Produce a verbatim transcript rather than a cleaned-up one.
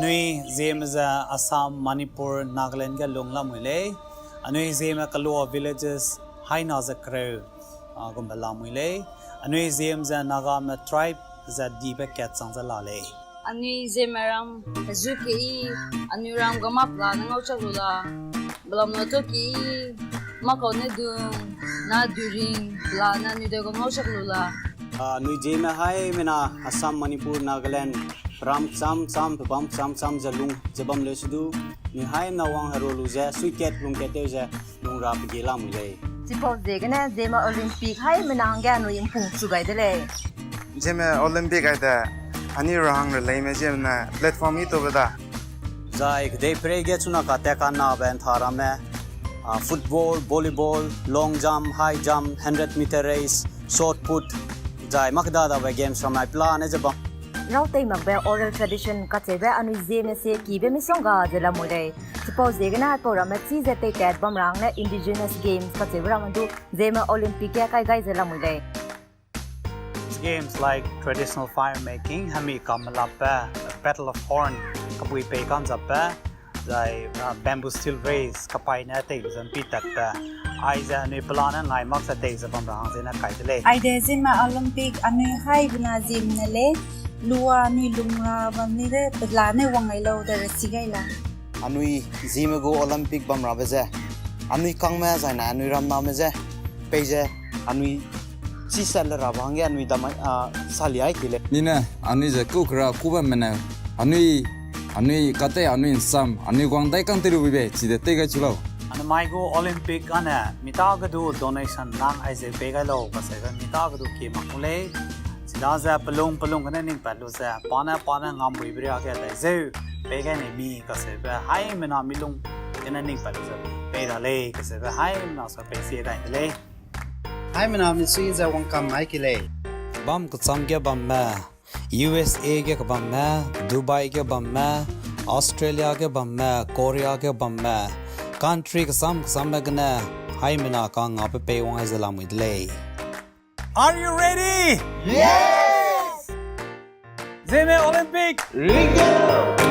Anui Zeme ze Assam, Manipur, Nagaland ge lung lamui lei. Anui Zeme kelua villages haina ze kereu, a, gumbe lamui lei. Anui Zeme ze Nagame tribe ze dibe kat chang ze la lei. Anui Zeme ram zu ke i, anui ram gama pelane ngau chak lu la, belamna to ke i, makau ne dung, na during pelane anui de ga ngau chak lu la. A, anui Zeme haimena Assam, Manipur, Nagaland, ram cham cham, pebam cham cham ze lung ze bam leu sudu, anui haina wang heru lu ze, suikat lungkat tew ze, lung ra pegi lamui lei. Chipau ziegene Zeme Olympic haimena hangge anui mpung chu gai de lei. Zeme Olympic ai de, anui rahang releime ziemena platform i tobe da. Zai kedeiperei ge chuna katat kanabe ntha ramme, a, football, volleyball, long jump, high jump, hundred meter race, shot put, zai makda dabe games ramme pelane ze bam. Rautei makbe oral tradition kacheube anui Zeme sie kibe misongga ze lamui lei. Chipau ziegene aipau ramme chi ze teitat bam ra hang ne indigenous games kacheube ramme du Zeme Olympic ge kai gai ze lamui lei. Games like traditional fire making, hemi kam lapbe, Battle of Horn, kabui pei kanzapbe, zai, uh, bamboo stilt race, kapaî ne tei lu ze mpi tatbe, aize anui pelane ngai mak ze tei ze bam ra hang zene kai de lei. Aide Zeme Olympic anui haibena ziemmena lei, lua anui lung ra bam ni de pelane wang gai lau de resi gai la. Anui Zeme gu Olympic bam rabe ze, anui kangme zaine anui ramname ze, peize anui chi sat le rabe hangge anui damai, a, saliai ki lei. Nine, anui ze kû kera kû bamme ne, anui, anui katei anui nsam, anui guang dai kang tei lu bibe, chide tei gai chu lau. Anui mai gu Olympic ane, mi ta ge du donation nang aize pei gai lau, kaseube mi ta ge du kie mak ku lei. Chidaze pelung pelung gene ning pat lu ze, pa ne pa ne ngambuibe riage dai zeu, pei gai nei mi, kaseube haimena milung gene ning pat lu ze, pei ra lei, kaseube haimena sa pei sie dai de lei. Haimena misui ze wangkam mai ki lei. Bam kecham ge bamme, U S A ge kebamme, Dubai ge bamme, Australia ge bamme, Korea ge bamme, country kesam kesamme gene, haimena kangngâbe pei wang ai ze lamui de lei. Are you ready? Yes! Zeme Olympic! Ringo!